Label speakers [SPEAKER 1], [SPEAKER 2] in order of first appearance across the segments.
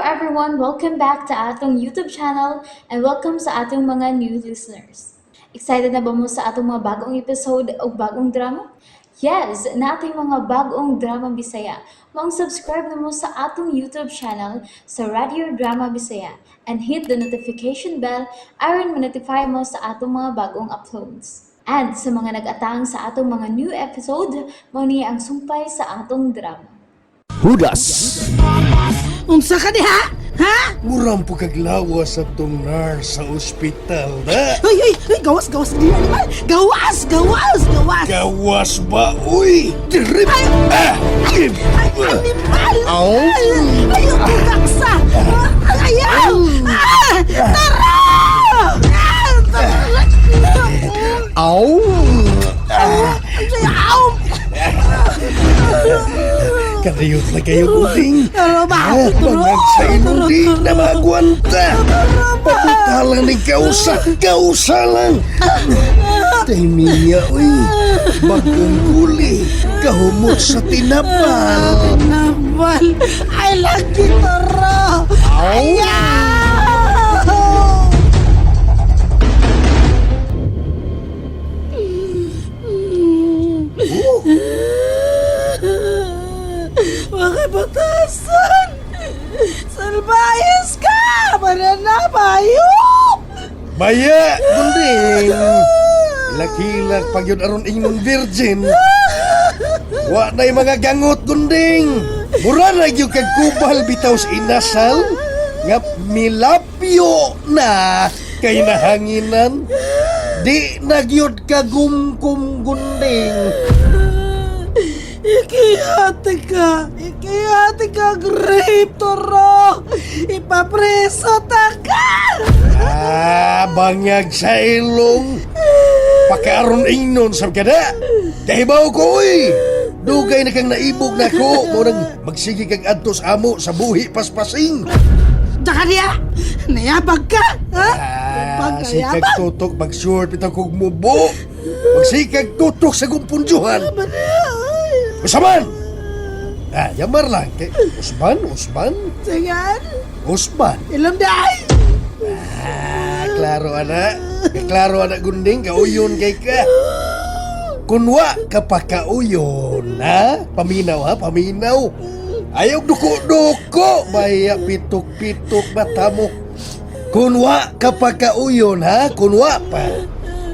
[SPEAKER 1] everyone! Welcome back to atong YouTube channel and welcome sa atong mga new listeners. Excited na ba mo sa atong mga bagong episode o bagong drama? Yes, nating mga bagong drama Bisaya. Maong subscribe na mo sa atong YouTube channel sa Radio Drama Bisaya and hit the notification bell aron ma-notify mo sa atong mga bagong uploads. And sa mga nag-atang sa atong mga new episode, mao ni ang sumpay sa atong drama.
[SPEAKER 2] Hudas.
[SPEAKER 3] Unsa ka diha? Ha?
[SPEAKER 4] Murang po kaglawas sa tong nurse sa ospital na.
[SPEAKER 3] Uy, uy, uy, gawas, gawas di animal. Gawas, gawas, gawas.
[SPEAKER 4] Gawas ba? Uy! Trip! Ah!
[SPEAKER 3] Ay, animal.
[SPEAKER 4] Aw.
[SPEAKER 3] Ay, ayaw ko gaksa. Ayaw. Ah, tara! Ah, tara!
[SPEAKER 4] Aw!
[SPEAKER 3] Ayaw!
[SPEAKER 4] Kadiyot na kayo, kuting.
[SPEAKER 3] Tara ba?
[SPEAKER 4] Ah, bangag sa ilong di na maagwanta. Papunta lang ni kausa. Kausa lang. Tahimiya, uy. Bagong guli. Kahumot sa tinapal.
[SPEAKER 3] Animal. Ay, lagi tara. Ayaw! Bakit batasan? Salbayas ka! Mananabayop!
[SPEAKER 4] Baya, gunding. Hilak-hilak pag yun aron ingnon virgin. Wa na'y mga gangot, gunding. Mura na gyud kag kubal bitaw sa inasal. Nga milapyo na kay nahanginan. Di na gyud kagumkum, gunding.
[SPEAKER 3] Ikihati ka! Ikihati ka, grape, toro! Ipapreso ta ka!
[SPEAKER 4] Ah, bangag sa ilong. Pagkaaron ingnon sa kada. Kahibaw ko, uy. Dugay na kang naibog na ko. Mo nang magsige kag adto sa amo sa buhi paspasing.
[SPEAKER 3] Tsaka niya! Nayabag ka! Ha?
[SPEAKER 4] Ah,
[SPEAKER 3] Nayabag,
[SPEAKER 4] sikag
[SPEAKER 3] nayabag!
[SPEAKER 4] tutok mag-short bitaw kog mubo. Magsikag tutok sa gumpunjuhan. Usaman! Ah, yamar lang. Kay Usman, Usman,
[SPEAKER 3] Singan!
[SPEAKER 4] Usman.
[SPEAKER 3] Ilom dahi!
[SPEAKER 4] Ah, klaro ana. Klaro ana gunding kauyon kay ka. Kunwa ka pa kauyon, ha? Paminaw ha, paminaw. Ayaw duko-duko, baya pitok-pitok mata mo. Kunwa ka pa kauyon, ha? Kunwa pa.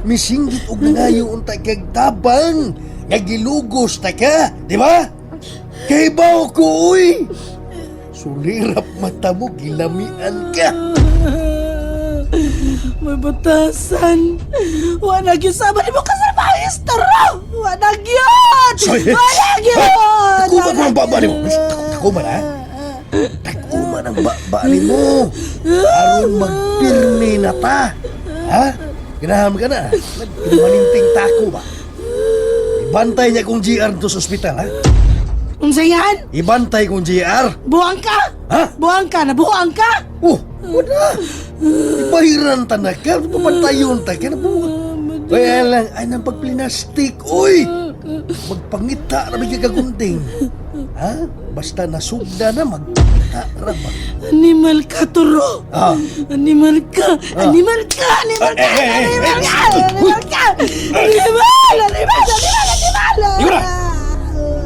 [SPEAKER 4] Misinggit og nangayo unta kag tabang nga gilugos ta ka, di ba? Kay ko, uy. Sulirap mata mo, gilamian ka.
[SPEAKER 3] May batasan! Wala gyud sama ni mo kasalbayas, toro! Wala gyud!
[SPEAKER 4] Soy!
[SPEAKER 3] Wala gyud!
[SPEAKER 4] Takuma ko ang baba nimo. Takuma na. Takuma ng baba nimo. Aron magpirmi na ta. Ha? Ganahan ka na. Maninting tako ba? Ibantay niya kong GR to sa ospital, ha?
[SPEAKER 3] Unsa yan?
[SPEAKER 4] Ibantay kong GR.
[SPEAKER 3] Buang ka!
[SPEAKER 4] Ha?
[SPEAKER 3] Buang ka! Nabuang ka!
[SPEAKER 4] Oh, wala. Ibahiran ta na ka. Papantayon ta ka. Nabuang. Kaya lang, ay nang pagplinastik, uy! Magpangita na may gagunding. Ha? Basta nasugda na, magpangita ra ba?
[SPEAKER 3] Animal ka, turo!
[SPEAKER 4] Ah.
[SPEAKER 3] Animal ka! Animal ka! Animal ka!
[SPEAKER 4] Eh, eh, eh,
[SPEAKER 3] Animal
[SPEAKER 4] eh,
[SPEAKER 3] ka!
[SPEAKER 4] eh,
[SPEAKER 3] Animal ka! Animal! Animal! Animal! Animal!
[SPEAKER 4] Ikaw na!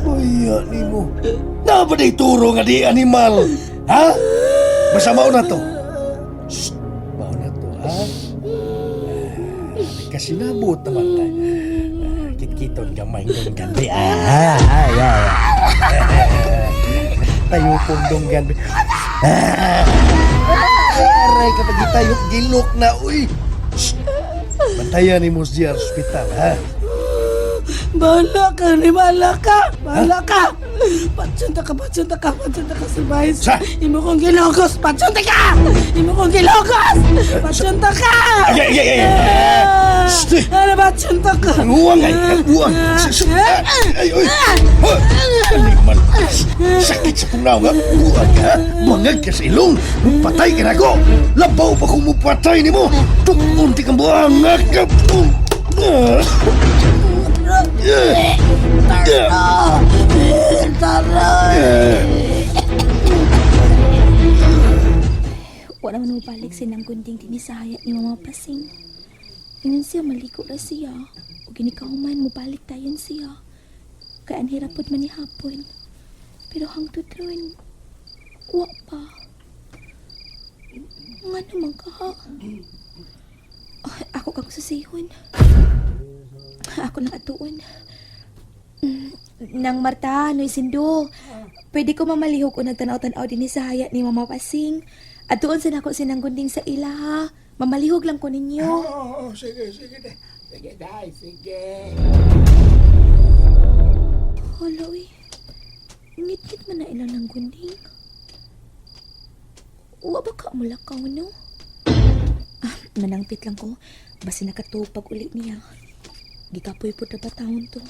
[SPEAKER 4] Baya ni mo. Dapat ay turo nga di animal. Ha? Basta mao na to. Shh! Mao na to, ha? Ah, nagkasinabot naman tayo. Ah, kitkiton gamay ng gandi. Ah, ay, ay. Tayo pong donggan. Ah, ay, aray, kapag itayok, gilok na, uy. Shh! Bantayan ni mo siya hospital, ha?
[SPEAKER 3] Bahala ka! Bahala ka! Bahala ka! Patsunta ka! Patsunta ka! Patsunta ka sa bahay.
[SPEAKER 4] Sa?
[SPEAKER 3] Imo kong gilogos! Patsunta ka! Imo kong gilogos! Patsunta ka!
[SPEAKER 4] Ay, ay, ay, ay!
[SPEAKER 3] Ah!
[SPEAKER 4] Shh!
[SPEAKER 3] Ano patsunta ka?
[SPEAKER 4] Ang uwang ay! Ang uwang! Ay, ay! Ha! Animal! Sakit sa punaw nga! Buwag ka! Bangag ka sa ilong! Mupatay ka na ko! Labaw pa kung mupatay ni mo! Tukon ti kang buangag ka! Ah!
[SPEAKER 3] Tara!
[SPEAKER 4] Ah!
[SPEAKER 2] Wa naman mobalik si Nang Gunding dinhi sa haya ni Mama Pasing. Ingon siya maligo ra siya. Ug ginikahuman mobalik dayon siya. Kay anhi ra pod man ni hapon. Pero hangtod ron, wa pa. Nga naman ka ha? Ay, ako kang susihon. Ako lang atuon. Nang Marta, Noy Sindo. Pwede ko mamalihok o nagtanaw-tanaw din sa haya ni Mama Pasing. At doon sa nako sinanggunding sa ila ha. Mamalihog lang ko ninyo.
[SPEAKER 5] Oo, sige, sige. Sige, day, sige.
[SPEAKER 2] Hala, uy. Ngit-ngit man na ilang ng gunding. Wa ba ka mulakaw, no? Ah, manangpit lang ko. Basta nakatuog pag uli niya. Gikapoy po na ba taon to?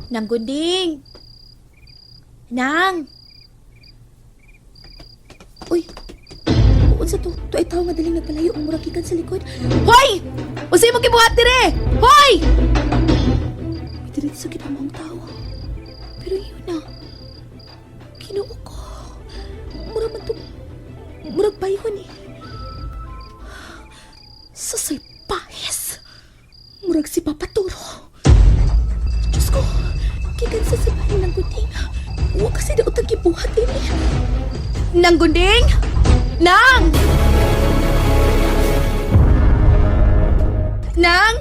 [SPEAKER 2] Nang gunding! Nang! Uy! Unsa to? To ay tao nga daling nagpalayo ang murag gikan sa likod. Hoy! Unsay mo gibuhat dire? Hoy! May diretso gid ang maong tao. Pero yun na. Ginoo ko. Murag man to. Murag bayhon eh. Sa salpahes. Murag si Papa Turo. Diyos ko. Gikan sa sibahin ng gunding. Wa kasi daw tang gibuhat ini. Nang gunding? Nang! Nang!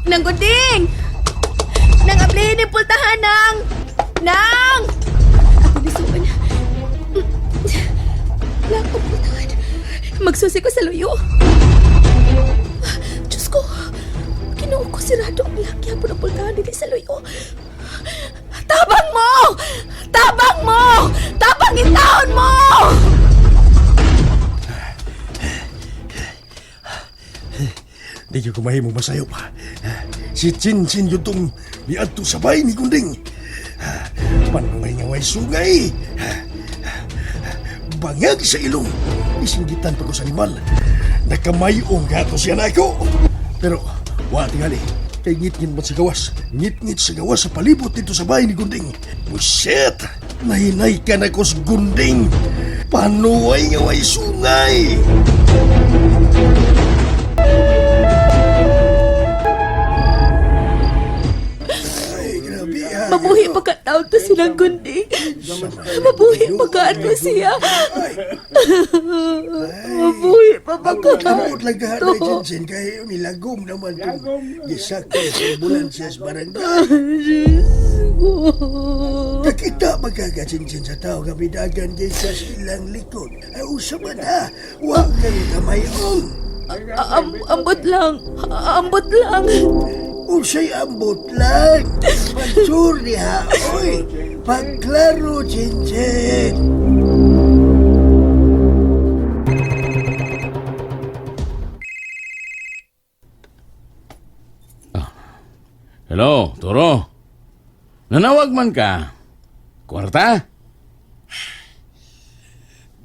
[SPEAKER 2] Nang gunding! Nang ablihin ni pultahan, Nang! Nang! Ako nisuon. Wala akong pultahan. Magsusi ko sa luyo. Diyos ko! Kinuha ko sirado ang laki hapon ang pultahan dito sa luyo. Tabang mo! Tabang mo! Tabang itaon mo!
[SPEAKER 4] Di ko mahimo masayop. Si Chin Chin yun tong niadto sabay ni Gunding. Panungay nga way sungay. Bangag sa ilong. Isinggitan pa ko sa animal. Nakamayong gato siya na ako. Pero wa tingali. Kay ngit-ngit man sa gawas. Ngit-ngit sa gawas sa palibot dito sa bahay ni Gunding. Buset! Nahinay ka na ko sa Gunding. Panuay nga way sungay. Ay, grabe ha.
[SPEAKER 2] Mabuhi pa ka taon to silang gundi. Mabuhi pa ka ano siya. Mabuhi pa ba ka
[SPEAKER 4] Ang lang ka na Jensen kay nilagom naman itong gisakay sa ambulansya sa barangay. Nakita magkakasinsin sa tao kapidagan kaysa sa ilang likod. Ay usa man ha, huwag kang kamayong.
[SPEAKER 2] Ambot lang. Ambot lang.
[SPEAKER 4] Usay ambot lang. Pagsur niya, oy. Pagklaro, Jensen.
[SPEAKER 6] Hello, Toro. Nanawag man ka. Kwarta?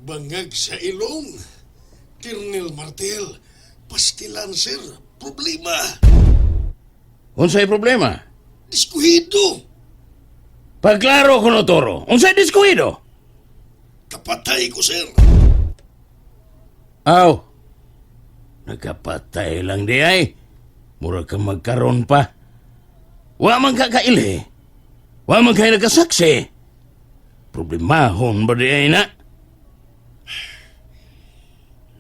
[SPEAKER 4] Bangag sa ilong. Kernel Martel, pastilan sir, problema.
[SPEAKER 6] Unsay problema?
[SPEAKER 4] Diskuhido.
[SPEAKER 6] Pagklaro ko no, Toro. Unsay diskuido?
[SPEAKER 4] Kapatay ko, sir.
[SPEAKER 6] Aw. Nagkapatay lang di ay. Mura ka magkaroon pa. Wa man ka kaili. Wa man kay nagkasaksi. Problemahon ba di ay na?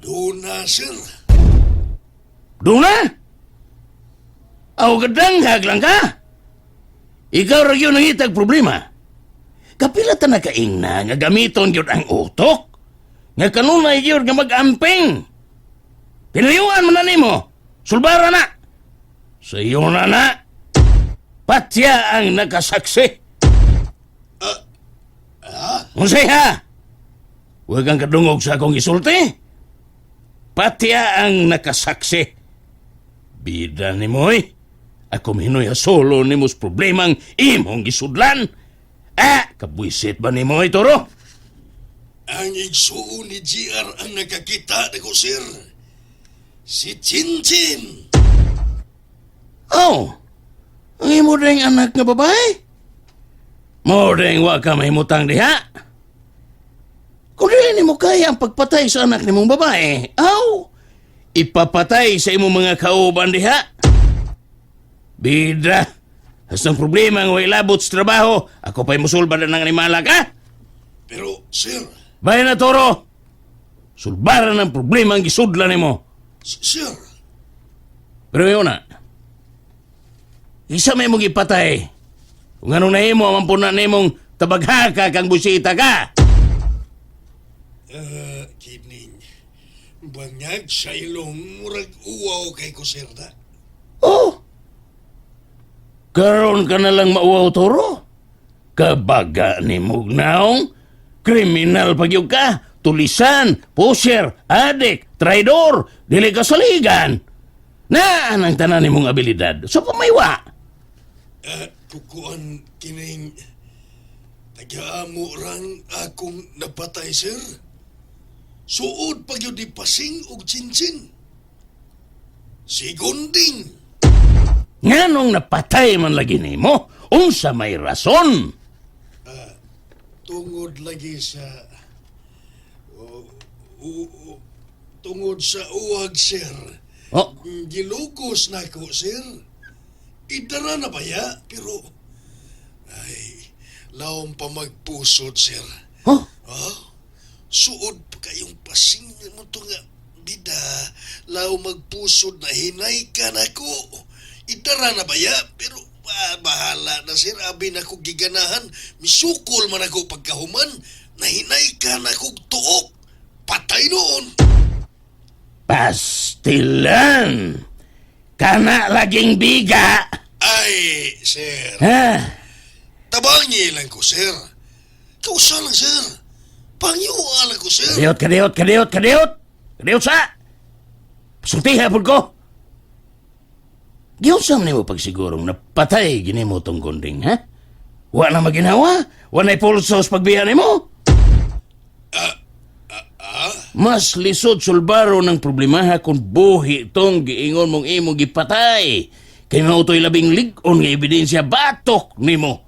[SPEAKER 4] Doon na, sir.
[SPEAKER 6] Doon na? Aw, kadanghag lang ka. Ikaw ra gyud nangitag problema. Kapila ta nakaingna nga gamiton gyud ang utok. Nga kanunay gyud nga mag-amping. Pinayuan man na nimo. Sulbara na. Sa iyo na na. Patya ang nakasaksi. Unsay ha? Huwag kang kadungog sa akong isulti. Patya ang nakasaksi. Bida ni mo eh. Ako minoy solo ni mos problemang imong gisudlan. Ah, kabwisit ba ni mo eh, Toro?
[SPEAKER 4] Ang igsuon ni GR ang nakakita na ko, sir. Si Chin Chin.
[SPEAKER 6] Oh, ang imo ding anak nga babae? Mo ding wa ka mahimutang diha. Kung Dili nimo kaya ang pagpatay sa anak nimong babae. Aw! Ipapatay sa imong mga kauban diha. Bida! Hastang problema nga way labot sa trabaho, ako pa'y musulba na ng animala ka.
[SPEAKER 4] Pero, sir,
[SPEAKER 6] Bayan na, Toro! Sulbaran ang problema ang gisudlan nimo.
[SPEAKER 4] sir,
[SPEAKER 6] Pero yun na. Isa may mong ipatay. Kung anong nahimo, ang na nimong tabaghaka kang busita ka.
[SPEAKER 4] Kining, bangag sa ilong, murag uwaw kay ko, sir, da.
[SPEAKER 6] Oh! Karon ka na lang mauwaw, Toro. Kabaga ni Mugnaong. Kriminal pagyug ka. Tulisan, pusher, adik, traidor, dili ka saligan. Na ang tanan nimong abilidad. So pumaywa.
[SPEAKER 4] Kukuan kining tagaamo rang akong napatay, sir. Suod pag yun pasing og chinchin. Si Gunding.
[SPEAKER 6] Nganong napatay man lagi nimo, unsa may rason?
[SPEAKER 4] Tungod lagi sa tungod sa uwag, sir.
[SPEAKER 6] Oh,
[SPEAKER 4] Gilukos na ko, sir. Idara na ba ya? Pero, ay, laom pa magpusod, sir.
[SPEAKER 6] oh,
[SPEAKER 4] Ha? Suod pa kayong pasing mo to nga. Bida, law magpusod na hinay ka na ko. Idara na ba ya? Pero bahala na sir, abi na ko giganahan. Misukol man ako pagkahuman. Nahinay ka na kog tuok. Patay noon.
[SPEAKER 6] Pastilan! Kana laging biga!
[SPEAKER 4] Ay, sir.
[SPEAKER 6] Ha?
[SPEAKER 4] Tabangi lang ko, sir. Kausa lang, sir. Pangyuha lang ko, sir.
[SPEAKER 6] Kadiot, kadiot, kadiot, kadiot! Kadiot sa! Pasultiha po ko! Giunsa man nimo pagsigurong napatay gini mo tong gunding, ha? Wa na maginawa? Wa na'y pulso sa pagbiya nimo? Mas lisod sulbaro ng problemaha kung buhi tong giingon mong imo gipatay. Kay mao to'y labing lig-on nga ebidensya batok nimo.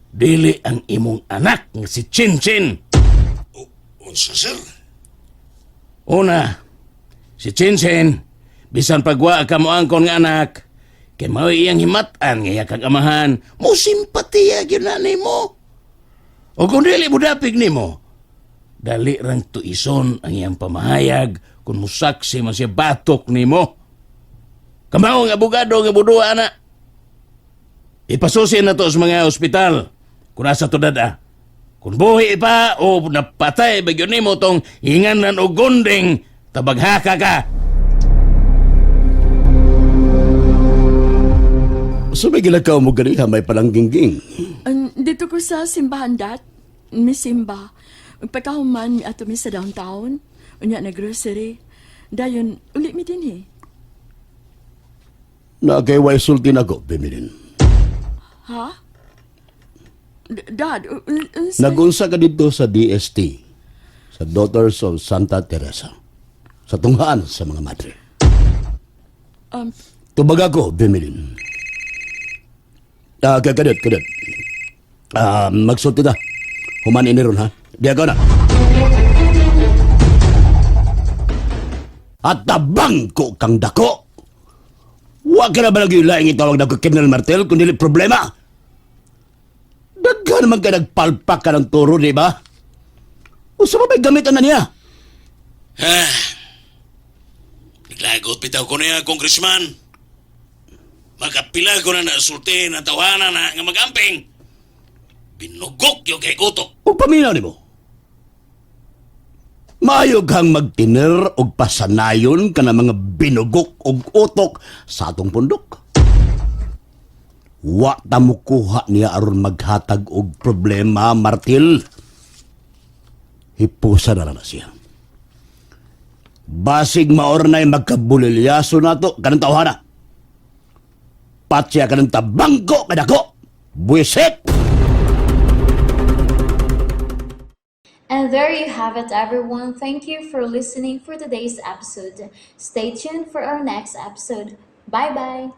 [SPEAKER 6] Dili ang imong anak nga si Chinchin.
[SPEAKER 4] Unsa, sir?
[SPEAKER 6] Una, si Chinchin, bisan pagwa ka mo angkon nga anak, kay mao iyang himat-an nga iya kag amahan, mo simpatiya gyud na nimo. O kung dili mo dapig nimo, dali rang tuison ang iyang pamahayag kung musaksi man siya batok nimo. Kamao ang abogado nga budua ana. Ipasusin na to sa mga ospital kung asa to dada. Kung buhi pa o napatay bagyo nimo tong hinganan og gunding, tabaghaka ka.
[SPEAKER 7] So may gilakaw mo ganiha may palanggingging.
[SPEAKER 8] Dito ko sa simbahan dat, mi simba. Pagkahuman, mi ato mi sa downtown. Unya na grocery. Dayon, uli mi din eh.
[SPEAKER 7] Na kay way sulti na ko, Biminin.
[SPEAKER 8] Ha? Dad,
[SPEAKER 7] Nagunsa ka dito sa DST, sa Daughters of Santa Teresa, sa tunghaan sa mga madre. Tubag ako, Biminin. Kadot, kadot. Magsulti na. Human ini ron, ha? Di ako na. At tabang ko kang dako. Wa ka na ba lagi laing itawag na ko Colonel Martel kung dili problema? Daghan naman ka nagpalpak ka ng turo, di ba? Usa pa ba'y gamitan na niya?
[SPEAKER 6] Ha? Naglagot bitaw ko niya, Congressman. Makapila ko na nasulti na tawanan na nga magamping. Binugok yung kay kuto.
[SPEAKER 7] O paminaw nimo. Maayo kang magtiner og pasanayon ka na mga binugok og utok sa atong pundok. Wa ta mukuha niya aron maghatag og problema, Martil. Hipusa na lang na siya. Basig maornay magkabulilyaso nato kanang tawhana. Patsya kanang tabangko kadako. Buisit!
[SPEAKER 1] And there you have it, everyone. Thank you for listening for today's episode. Stay tuned for our next episode. Bye bye.